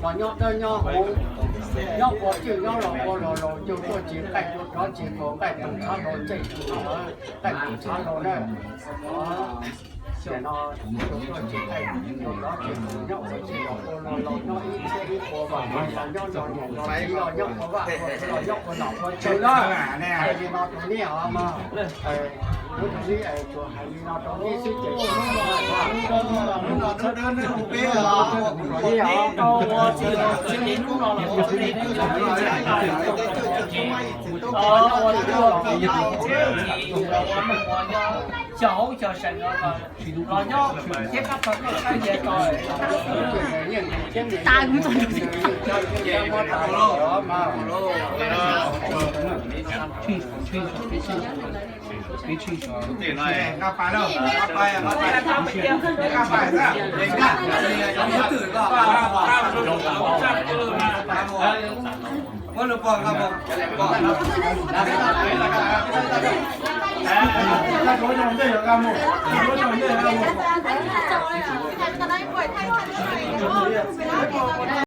Los nyob dawb nyob huv, nyob ua twj nyob los ua los laus, cug tuaj tsis qaij, cug rov tsis kaus, qaij tus tshav hlau, ntsej tus qaij tus tshav hlau na. Tiam no cug tuaj tsis qaij, cug rov tsis kaus, nyob ua twj los ua los laus, nyob ib txhiab ib puas vam, los nyob los niam los txiv, los nyob ua vaj ua tsev, los nyob ua nom ua tswv na. Hais li no rau nej os mog. Lub rau nej, tsuas hais li no rau nej xwb ces xyov hauv xyov seem no los nyob thiab kab tog koj kab ye to. Tas kuv txog.